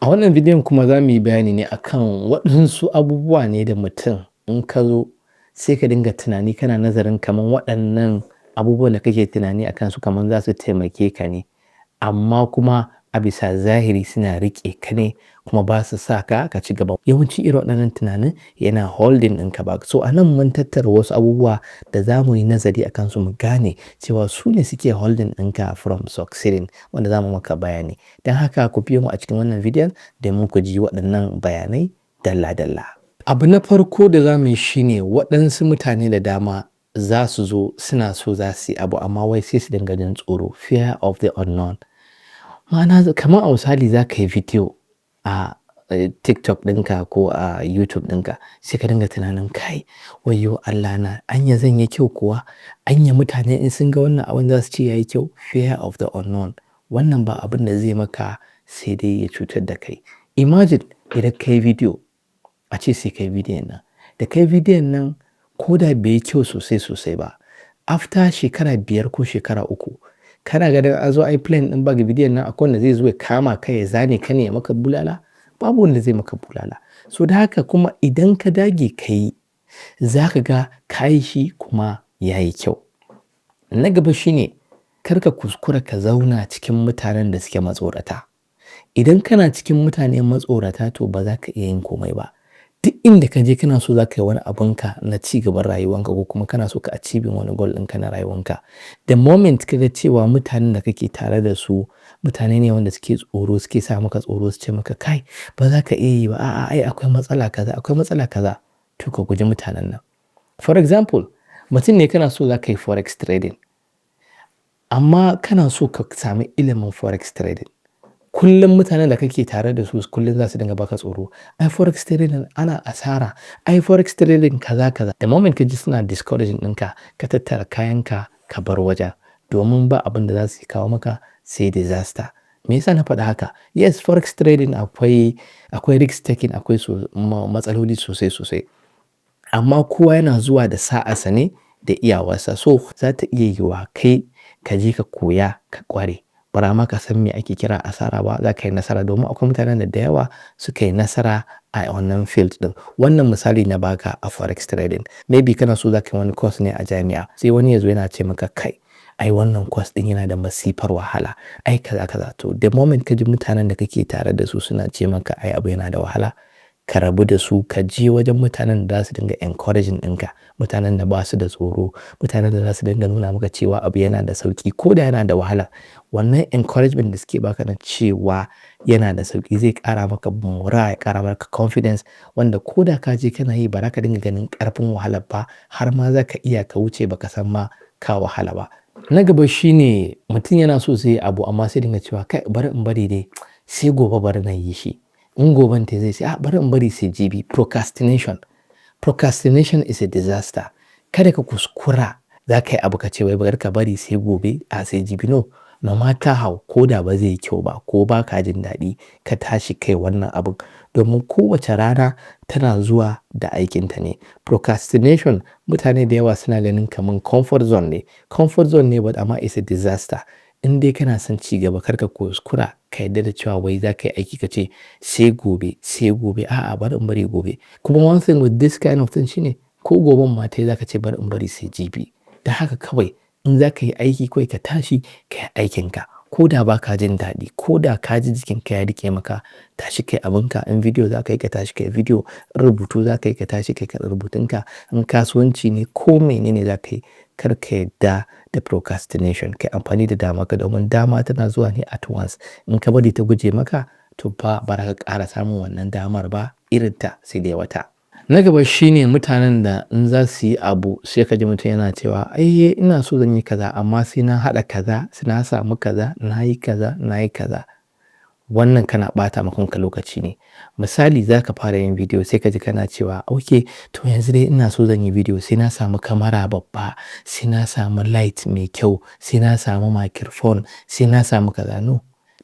A wannan bidiyon kuma za mu yi bayani ne akan waɗansu abubuwa ne da mutum in ka zo sai ka dinga tunani, kana nazarin kaman waɗannan abubuwan da kake tunani a kansu kaman za su taimake ka ne, amma kuma a bisa zahiri suna riƙe ka ne kuma ba su sa ka ka ci gaba. Yawanci irin waɗannan tunanin yana holding ɗinka back. So a nan mun tattara wasu abubuwa da za mu yi nazari a kansu mu gane cewa su ne suke holding ɗinka from succeeding, wanda za mu maka bayani. Don haka ku biyo mu a cikin wannan bidiyon domin ku ji waɗannan bayanai dalla-dalla. Abu na farko da za mu yi shine, waɗansu mutane da dama za su zo suna so za su yi abu, amma wai sai su dinga jin tsoro, fear of the unknown. Ma'ana, kamar a misali za ka yi bidiyo a TikTok ɗinka ko a YouTube ɗinka, sai ka dinga tunanin, "Kai, wayyo Allah na, anya zan yi kyau kuwa? Anya mutane in sun ga wannan abun za su ce yayi kyau?" Fear of the unknown. Wannan ba abin da zai maka sai dai ya cutar da kai. Imagine idan ka yi bidiyo, a ce sai ka yi bidiyon nan. Da ka yi bidiyon nan, ko da bai yi kyau sosai sosai ba, after shekara 5 ko shekara 3, kana ganin an zo an yi playing ɗin back bidiyon nan, akwai wanda zai zo ya kama ka ya zane ka ne ya maka bulala? Babu wanda zai maka bulala. So da haka kuma idan ka dage ka yi, za ka ga ka yi shi kuma ya yi kyau. Na gaba shine kar ka kuskura ka zauna cikin mutanen da suke matsorata. Idan kana cikin mutane matsorata, to ba za ka iya yin komai ba. Duk inda ka je kana so za ka yi wani abunka na ci gaban rayuwanka ko kuma kana so ka achieving wani goal ɗinka na rayuwanka, the moment ka ga cewa mutanen da kake tare da su mutane ne wanda suke tsoro, suke sa maka tsoro, su ce maka, "Kai, ba za ka iya yi ba, a'a, ai akwai matsala kaza, akwai matsala kaza," to ka guji mutanen nan. For example, mutum ne kana so za ka yi forex trading, amma kana so ka sami ilimin forex trading. Kullum mutanen da kake tare da su kullum za su dinga baka tsoro. "Ai forex trading ana asara, ai forex trading kaza kaza." The moment ka ji suna discouraging ɗinka, ka tattara kayanka ka bar wajen, domin ba abin da za su kawo maka sai disaster. Me yasa na faɗi haka? Yes, forex trading akwai risk taking, akwai matsaloli sosai sosai. Amma kowa yana zuwa da sa'arsa ne da iyawarsa. So za ta iya yiwuwa kai ka je ka koya ka ƙware. Bara ma ka san me ake kira asara ba, za ka yi nasara, domin akwai mutanen da yawa suka yi nasara a wannan field ɗin. Wannan misali na baka a forex trading. Maybe kana so za ka yi wani course ne a jami'a, sai wani ya zo yana ce maka, "Kai, ai wannan course ɗin yana da masifar wahala, ai kaza kaza." To, the moment ka ji mutanen da kake tare da su suna ce maka ai abu yana da wahala, ka rabu da su, ka je wajen mutanen da za su dinga encouraging ɗinka, mutanen da ba su da tsoro, mutanen da za su dinga nuna maka cewa abu yana da sauƙi ko da yana da wahala. Wannan encouragement da suke baka na cewa yana da sauƙi zai ƙara maka morale, ya ƙara maka confidence, wanda ko da ka je kana yi, ba za ka dinga ganin ƙarfin wahalar ba, har ma za ka iya ka wuce ba ka san ma ka wahala ba. Na gaba shine mutum yana so zai yi abu, amma sai dinga cewa, "Kai, bari in bari dai sai gobe, bari na yi shi." In goben ta zai ce, "A, bari in bari sai jibi." Procrastination. Procrastination is a disaster. Kada ka kuskura za ka yi abu ka ce wai bari ka bari sai gobe, a sai jibi. No, no matter how, ko da ba zai yi kyau ba ko ba ka jin daɗi, ka tashi kai wannan abun, domin kowace rana tana zuwa da aikinta ne. Procrastination, mutane da yawa suna ganin kamar comfort zone ne. Comfort zone ne, but amma it's a disaster. In dai kana son ci gaba, kar ka kuskura ka yarda da cewa wai za ka yi aiki ka ce sai gobe, sai gobe, a'a, bari in bari gobe. Kuma one thing with this kind of thing shine ko goben ma tayi, za ka ce bari in bari sai jibi. Da haka kawai in za ka yi aiki, kawai ka tashi ka yi aikinka. Ko da ba ka jin daɗi, ko da ka ji jikinka ya riƙe maka, tashi kai abunka. In bidiyo za ka yi, ka tashi ka yi bidiyo. In rubutu za ka yi, ka tashi kai rubutunka. In kasuwanci ne, ko mene ne za ka yi, kar ka yarda da procrastination. Ka yi amfani da dama ka, domin dama tana zuwa ne at once. In ka bari ta guje maka, to fa ba za ka ƙara samun wannan damar ba irin ta, sai dai wata. Na gaba shine mutanen da in za su yi abu, sai ka ji mutum yana cewa, "Ai ina so zan yi kaza, amma sai na haɗa kaza, sai na samu kaza, na yi kaza, na yi kaza." Wannan kana ɓata ma kanka lokaci ne. Misali, za ka fara yin bidiyo, sai ka ji kana cewa, "Okay, to yanzu dai ina so zan yi bidiyo, sai na samu kamara babba, sai na samu light mai kyau, sai na samu microphone, sai na samu kaza." No.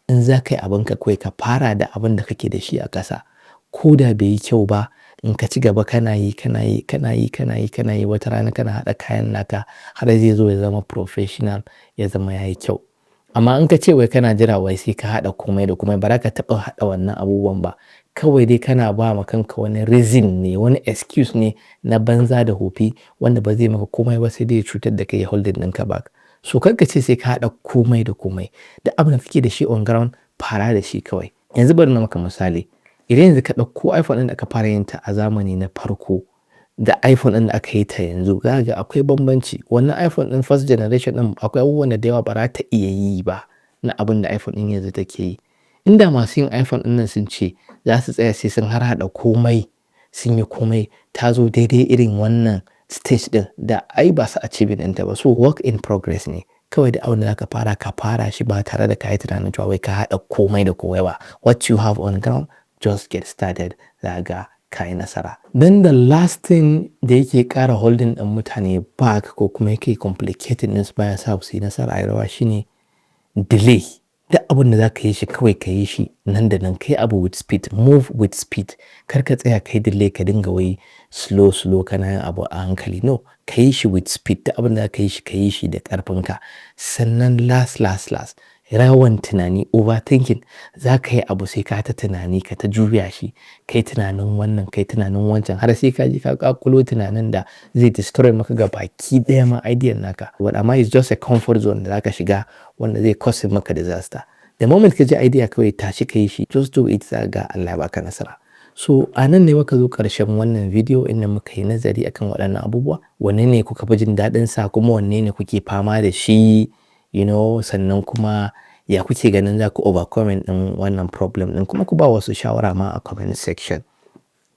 In za ka yi abunka, kawai ka fara da abin da kake da shi a ƙasa. Ko da bai yi kyau ba, in ka ci gaba kana yi, kana yi, kana yi, kana yi, kana yi, wata rana kana haɗa kayan naka har zai zo ya zama professional, ya zama yayi kyau. Amma in ka ce wai kana jira wai sai ka haɗa komai da komai, ba za ka taɓa haɗa wannan abubuwan ba. Kawai dai kana ba ma kanka wani reason ne, wani excuse ne na banza da wofi wanda ba zai maka komai ba, sai dai ya cutar da kai, ya holding ɗinka back. So kar ka ce sai ka haɗa komai da komai. Duk abin da kake da shi on ground, fara da shi kawai. Yanzu bari na maka misali. Idan yanzu ka ɗauko iPhone ɗin da aka fara yin ta a zamani na farko da iPhone ɗin da aka yi ta yanzu, za ka ga akwai bambanci. Wannan iPhone ɗin first generation ɗin, akwai abubuwan da yawa ba za ta iya yi ba na abin da iPhone ɗin yanzu take yi. Inda masu yin iPhone ɗin nan sun ce za su tsaya sai sun harhaɗa komai, sun yi komai ta zo daidai irin wannan stage ɗin, da ai ba su achieving ɗinta ba. So work in progress ne. Kawai da abin da zaka fara, ka fara shi ba tare da ka yi tunanin cewa wai ka haɗa komai da komai ba. What you have on ground, just get started, za ka ga ka yi nasara. Then the last thing da yake ƙara holding ɗin mutane back ko kuma yake complicating ɗinsu, baya sa su yi nasara a rayuwa, shine delay. Duk abin da za ka yi shi, kawai ka yi shi nan da nan. Kai abu with speed, move with speed. Kar ka tsaya kai delay, ka dinga wai slow slow, kana yin abu a hankali. No, ka yi shi with speed. Duk abin da za ka yi shi, ka yi shi da ƙarfinka. Sannan last, last, last, yawan tunani, overthinking. Za ka yi abu, sai ka ta tunani, ka ta juya shi, kai tunanin wannan, kai tunanin wancan, har sai ka je ka ƙaƙulo tunanin da zai destroy maka gabaki ɗaya ma idea naka. But amma it's just a comfort zone da za ka shiga wanda zai cause maka disaster. The moment ka ji idea, kawai tashi ka yi shi, just do it, za ka ga Allah ya baka nasara. So a nan ne muka zo ƙarshen wannan video inda muka yi nazari akan waɗannan abubuwa. Wanne ne kuka fi jin daɗin sa, kuma wanne ne kuke fama da shi? Sannan kuma ya kuke ganin za ku overcome ɗin wannan problem ɗin? Kuma ku ba wasu shawara ma a comment section.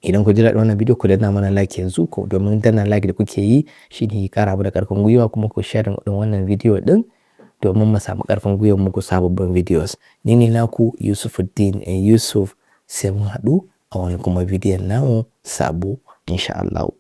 Idan ku ji daɗin wannan video, ku danna mana like yanzu ko, domin danna like da kuke yi shi ne ƙara mana ƙarfin gwiwa, kuma ku share ɗin wannan video ɗin domin mu samu ƙarfin gwiwar muku sababbin videos. Ni ne naku Yusufuddin Yusuf, sai mun haɗu a wani kuma bidiyon namu sabo, insha Allahu.